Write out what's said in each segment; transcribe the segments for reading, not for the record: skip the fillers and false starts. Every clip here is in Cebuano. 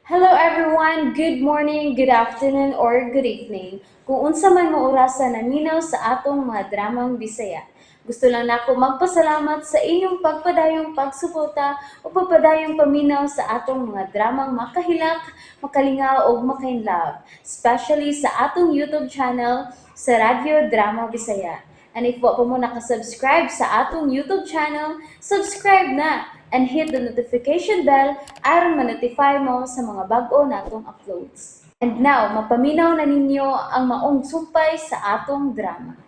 Hello everyone! Good morning, good afternoon, or good evening. Kung unsa man mo orasa naminaw sa atong mga dramang Bisaya. Gusto lang nako magpasalamat sa inyong pagpadayong pagsuporta o pagpadayong paminaw sa atong mga dramang makahilak, makalingaw ug makainlove, especially sa atong YouTube channel sa Radyo Drama Bisaya. And if wa pa mo nakasubscribe sa atong YouTube channel, subscribe na and hit the notification bell aron ma-notify mo sa mga bag-o natong uploads. And now, mapaminaw na ninyo ang maong sumpay sa atong drama.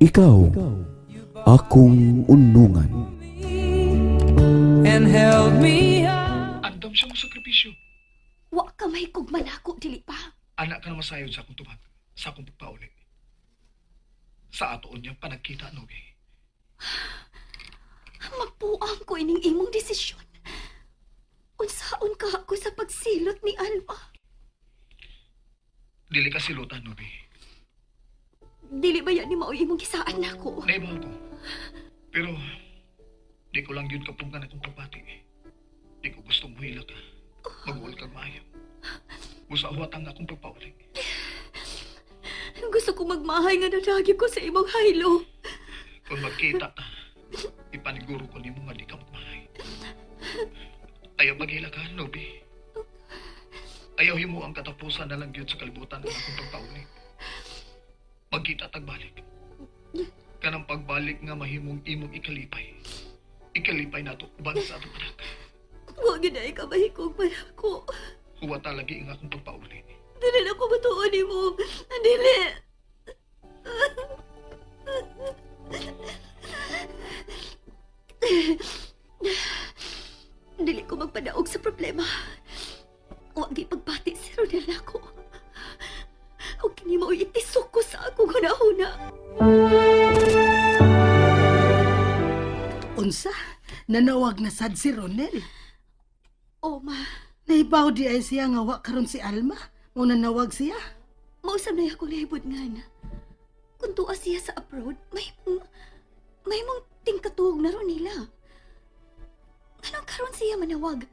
Ikaw, akong unungan. And held me up. Andam siya mo sakripisyo. Wa ka may kugman ako, dili pa. Anak ka na masayod sa akong tubag, sa akong pagpauli. Sa atoon niyang panagkita, Nobi. Magpuang ko ining imong desisyon. Unsaon ka ako sa pagsilot ni Alma? Dili ka silutan, Nobi. Dili ba yan ni maoy imong gisaan nako? Naibaw ko. Pero, di ko lang yun kapungan akong pagpati. Di ko gustong muhila ka. Mag-uol kang maayo. Musahuat ang akong pagpauli. Gusto ko magmahay nga nadagi ko sa imong haylo. Kung magkita ta, ipaniguro ko nimo nga di ka magmahay. Ayaw maghila ka, Nobi. Ayaw himo ang katapusan na lang yun sa kalibutan ng akong pagpauli. Magkita tagbalik. Kanang pagbalik nga mahimong imong ikalipay. Ikalipay nato uban sa atong anak. Wa gyud ay ka mahikog man ako. Huwata lagi ang akong pagpauli. Dili na ko matuon nimo. Dili. Dili ko magpadaog sa problema. Wa pagbati si Ronel nako. Og kini mao'y itisok ko sa akong hunahuna. Unsa? Nanawag na sad si Ronel. O ma, Nahibaw di ay siya nga wa karon si Alma. Mo nanawag siya. mausab na akong nahibudngan. Kung tuwa siya sa abroad, may mong tingkatuog na ron nila. Anong karon siya manawag?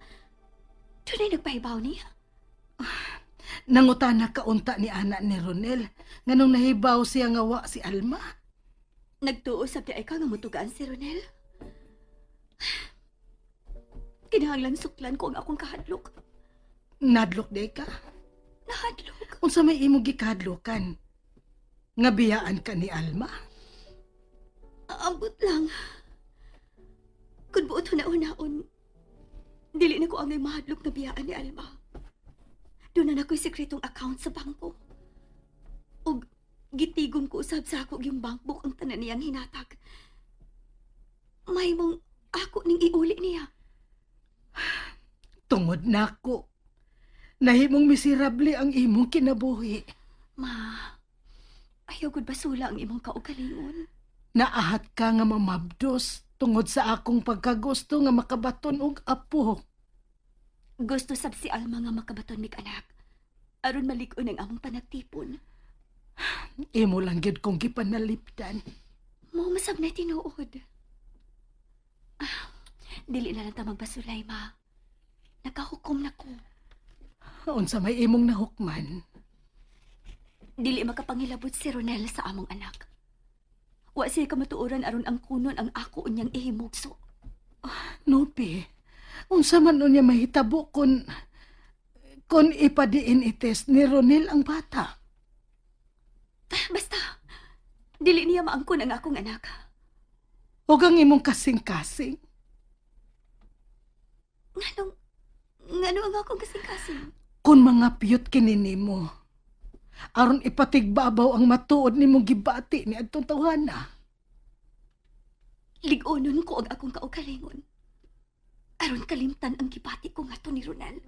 Dunay nagpahibaw niya. Nangutana kaunta ni anak ni Ronel. Nganong nahibaw siya nga wa si Alma. Nagtuo sa ay ka nga mutugaan si Ronel. Kinahanglan suklan ko ang akong kahadlok. Nadlok di ka. Nahadlok. Unsa may imo gikahadlokan? Nga biyaan ka ni Alma? Aambot lang. Kung buot huna-hunaon, dili na ko angay mahadlok na biyaan ni Alma. Doon na ako'y sekretong account sa bangko. Og gitigom ko usab sa ako yung bank book ang tanan niyang hinatag. May mong ako ning iuli niya. Tungod nako. Nahimong miserable ang imong kinabuhi. Ma, ayaw gud basula ang imong kaugalingon. Naahat ka nga mamabdos tungod sa akong pagkagusto nga makabaton og apo. Gusto sab si Alma nga makabaton mig anak. Aron malig-on ang among panagtipon. Imo lang gyud kong gipanalipdan. Mao masab na tinuod. Ah, dili na lang ta magbasulay, ma. Nakahukom na ko. Unsa may imong nahukman? Dili makapangilabot si Ronel sa among anak. Wa siya kamatuoran aron ang kunon ang ako unyang ihimugso. Nopi, unsa man unya mahitabo kon ipa-DNA test ni Ronel ang bata? Basta, dili niya maangkon ang akong anak. O ang imong kasing-kasing? Nganong, ngano ang akong kasing-kasing? Kun mga piyot kini nimo, aron ipatigbabaw ang matuod nimong gibati ni adtong tawhana. Lig-onon ko ang akong kaugalingon. Aron kalimtan ang gibati ko ngadto ni Ronel.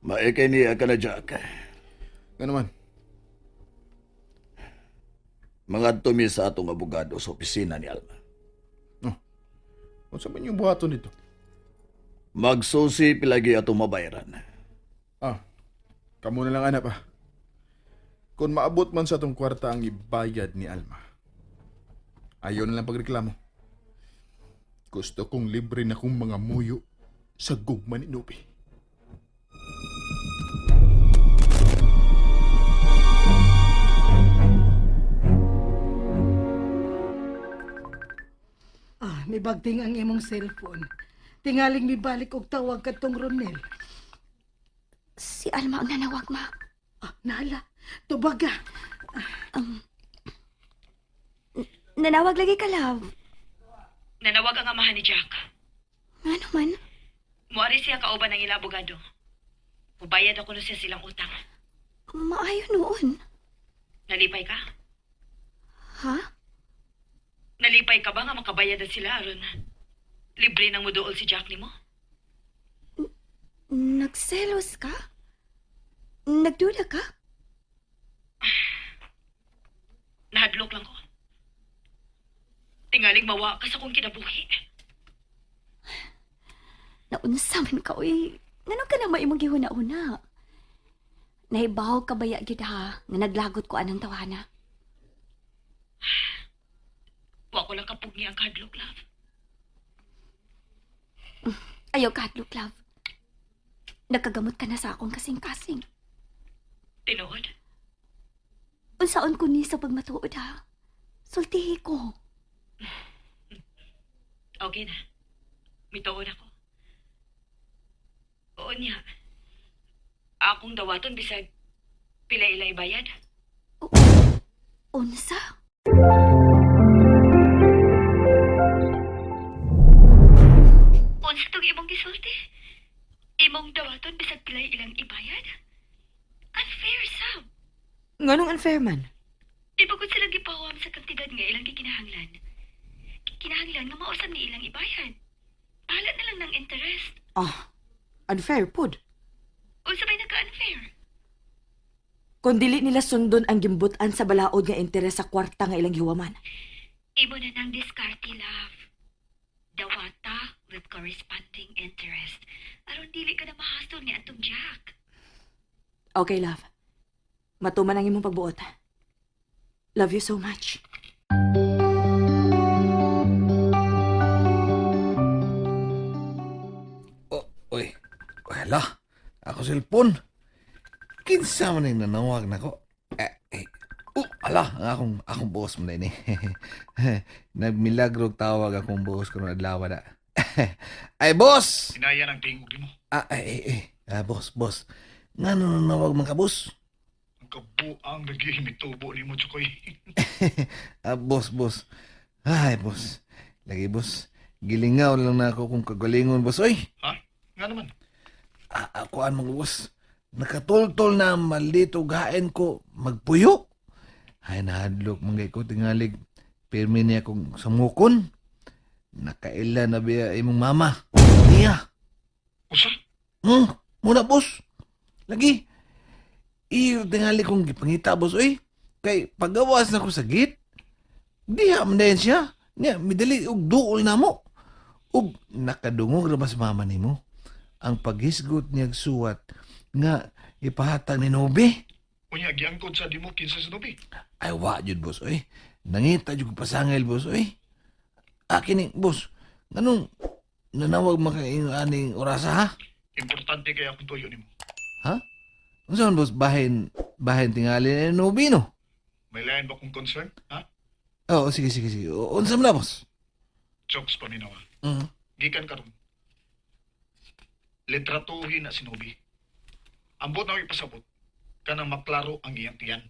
Maikay niya ka na, Jack. Nga naman. Mga mi sa atong abogado sa opisina ni Alma. Oh. Unsa man yung buhaton dito? Magsusi pilagi atong mabayaran. Ah. Kamo na lang anak pa. Kung maabot man sa atong kwarta ang ibayad ni Alma. Ayaw na lang pagreklamo. Gusto kong libre na kong mga muyo sa gugma ni Nobi. Ah, mibagting ang imong cellphone. Tingaling mibalik og tawag kadtong Ronel. Si Alma ang nanawag, ma. Ah, nala. Tubaga. Nanawag lagi ka, love. Nanawag ang amahan ni Jack. Ano man? Muari siya kauban ng ila abogado. Mubayad ako na siya silang utang. Maayo noon. Nalipay ka? Ha? Nalipay ka ba nga makabayad na sila aron? Libre nang muduol si Jack nimo? Nagselos ka? Nagduda ka? Nahadlok lang ko. Tingaling mawa ka sa kong kinabuhi. Naunsa man ka, uy. Ngano ka na maimong gihuna-una? Nahibaw ka baya gyud ha, nga naglagot ko anang tawana. Wa ko lang kapugni ang kahadlok, love. Ayaw kahadlok, love. Nagkagamot ka na sa akong kasing-kasing. Tinuod? Unsaon ko ni sa pagmatuod ha? Sultihi ko. Okay na. Mituon ako. Oo niya. Akong dawaton bisag pila ila ibayad. Unsa? Unsa tong imong gisulti? Imong dawaton bisag pila ilang ibayad? Unfair, Sam. Nganong unfair man? Di ba kung silang gipawam sa kantidad nga ilang gikinahanglan? Kinahanglan nga mausap ni ilang ibayad. Bahala na lang ng interest. Ah, unfair pud. Unsa may nagka-unfair? Kung dili nila sundon ang gimbutan sa balaod nga interes sa kwarta nga ilang hiwaman. Imo na nang diskarte, love. Dawata with corresponding interest. Aron dili ka na mahasol ni Antong Jack. Okay, love. Matuman ang imong pagbuot. Love you so much. Oh, oy. Wala. Ako cellphone. Kinsa man yung nanawag nako. Eh, eh. Oh, ala, ang akong boss man ni. Nagmilagro og tawag akong boss karon adlaw na. Ay, boss. Hinaya ng tingog nimo. Ah, ay, ay, ay. Ah, boss, boss. Ngano nanawag man ka, boss? Ang kabuang lagi mitubo nimo, Chukoy. Ah, boss, boss. Ay, boss. Lagi, boss. Gilingaw lang na ako kung kagalingon, boss. Oy, Ha? Nga naman. ah, akuan mga boss. Nakatultol na maldito gain ko magpuyo. Ay, nahadlok mga ko tingalig. Pirmi niya kong samukon. Nakaila na biya imong mama. Niya. Usa? Muna, boss. Lagi. Iyo tingali kong gipangita, boss. Uy, kay pagawas na ko sa gate. Diha man dayon siya. Niya, midali og duol na mo. Ug nakadungog ra ba sa mama nimo? Ang paghisgot niyag suwat nga ipahatag ni Nobe. Unya, giangkod sa dimo kinsa sa Nobi. Ay, wa jud boss, oy. Nangita jud ko pasangil, boss, oy. Akin ni, boss. Nganong nanawag man ka aning orasa, ha? Importante kay akong tuyo nimo. Unsa man, boss, bahin tingali ni Nobe, no? May lain ba kong concern? Ha? Oo, sige, sige, sige. Unsa man na, boss? Jokes paminawa. Mm. Gikan karon. Litratuhin na si Nobi. Ambot na ako ipasabot kanang maklaro ang iyang tiyan.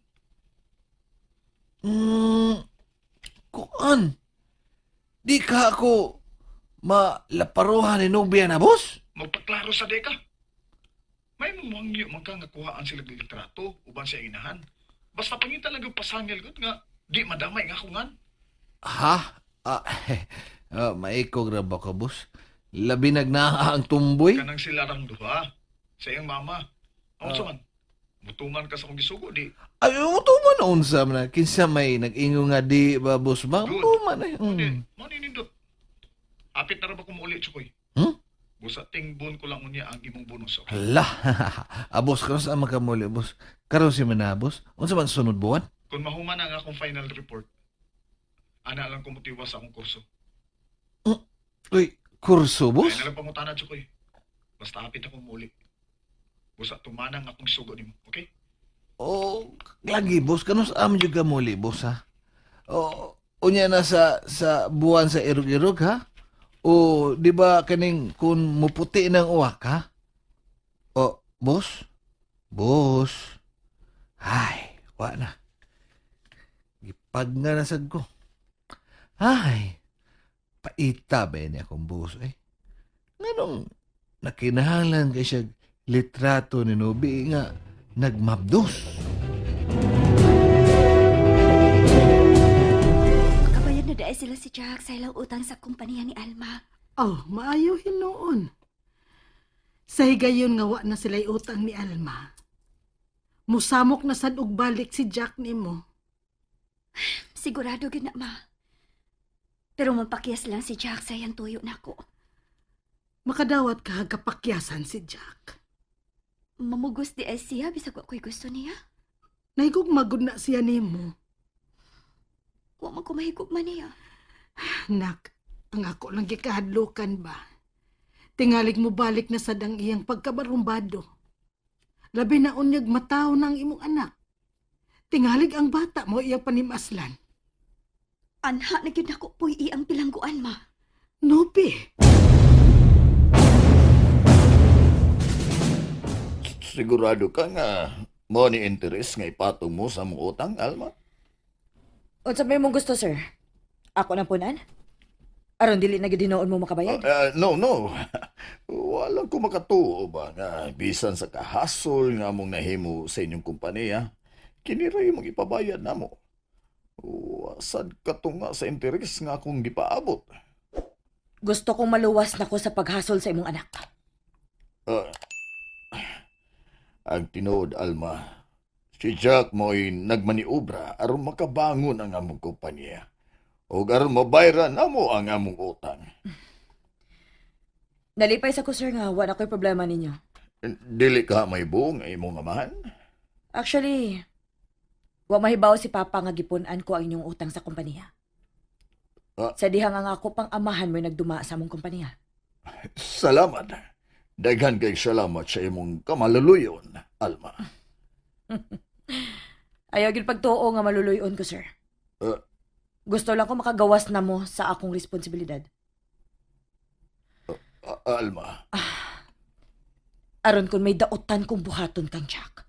Kuan. Di ka ako malaparuhan ni Nobe na, boss? Magpaklaro sa deka. May mangyo man ka nga kuhaan sila og litrato uban sa inahan. Basta pangita lang yung pasangil gud nga di madamay nga kungan. Ha? Ah, ah, maikog ra ba ka, boss? Labi nagnaa ang tumboy. Kanang sila rang duha sa iyang mama. Ang uh, man? Mutuman ka sa akong gisugo di. Ay, mutuman na unsa man na. Kinsa may nag-ingo nga di ba, boss ba? Good. Mutuman na. Di, maninindot. Apit na ra ba kung muuli, Chukoy? Hmm? Busa tingbon ko lang unya ang imong bonus, okay? Hala. Ah, boss, karon sa makamuli, boss. Karon si mana, boss. Unsa man sunod buwan? Kung mahuman ang akong final report, ana lang ko motiwas sa akong kurso. Uy, kurso, boss? Kaya na lang pangutana, Chukoy. Basta hapit akong muli. Busa tumanang akong sugo nimo, okay? Oh, lagi, boss. Karon sa amo jud ka muli, boss, ha? Oh, unya na sa buwan sa irog-irog, ha? O, di ba kaning kung muputi ng uwak, ha? O, boss? Boss? Ay, wa na. Gipag nga nasad ko. Ay, paita ba ni akong boss, eh? Nganong nakinahanglan kay siya litrato ni Nobi nga nagmabdos. Makabayad na dahil sila si Jack sa ilang utang sa kumpanya ni Alma. Oh, maayo hinuon. Sa higayon nga wa na sila'y utang ni Alma. Musamok na sad og balik si Jack nimo. Sigurado gyud na, ma. Pero mampakyas lang si Jack sa iyang tuyo nako. Makadawat ka kapakyasan si Jack. Mamugos di ay siya bisag wa ko'y gusto niya. Nahigugmagod na siya nimo. Wa man ko mahigugma niya. Nak, ang ako lang gikahadlukan ba? Tingalig mo balik na sad ang iyang pagkabarumbado. Labi na unyag mataw na ang imong anak. Tingalig ang bata mo iyang panimaslan. Anha na gyud nako puy ang bilangguan, ma. Nopi, Sigurado ka nga mo ni interest nga ipatong mo sa mong utang, Alma? Unsa may mong gusto, sir? Ako nang punan? Aron dili na gyud hinuon mo makabayad? No, no. Walang ko makatuo ba nga bisan sa kahasol nga among nahimo sa inyong kumpanya, kini ra yung ipabayad namo. Wasad katunga sa interes nga akong gipaabot. Gusto kong maluwas nako sa paghasol sa imong anak. Ah, ang tinuod, Alma, si Jack mo'y nagmaniobra aron makabangon ang among kumpanya. O aron mabayran namo ang among utang. Nalipay sa ko, sir, nga wala ko'y problema ninyo. Dili ka may buong imong amahan? Actually, wa mahibaw si Papa nga gipun-an ko ang inyong utang sa kompanya. Ah. Sa diha nga nga ako pang amahan mo'y nagduma sa among kompanya. Salamat. Daghan kay salamat sa imong kamaluluyon, Alma. Ayaw gyud pagtuo nga maluluyon ko, sir. Ah. Gusto lang ko makagawas na mo sa akong responsibilidad. Alma, Aron kung may dautan kong buhaton kang Jack.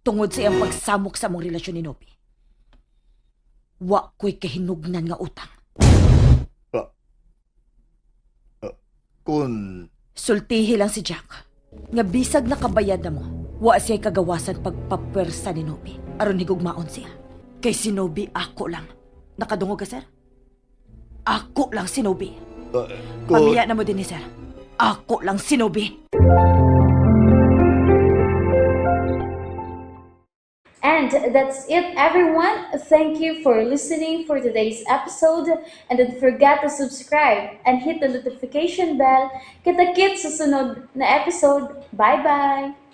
Tungod sa iyang pagsamok sa among relasyon ni Nobi. Wa ko'y kahinugnan nga utang. Kung Sultihi lang si Jack. Nga bisag nakabayad na mo, wa siya'y kagawasan pagpapwersa ni Nobi. Aron higugmaon siya. Kay si Nobi ako lang. Nakadungog ka, sir? Ako lang si Nobi. Kung Pamiya na mo din ni sir. Ako lang si Nobi. And that's it, everyone. Thank you for listening for today's episode. And don't forget to subscribe and hit the notification bell. Kita-kits sa sunod na episode. Bye-bye!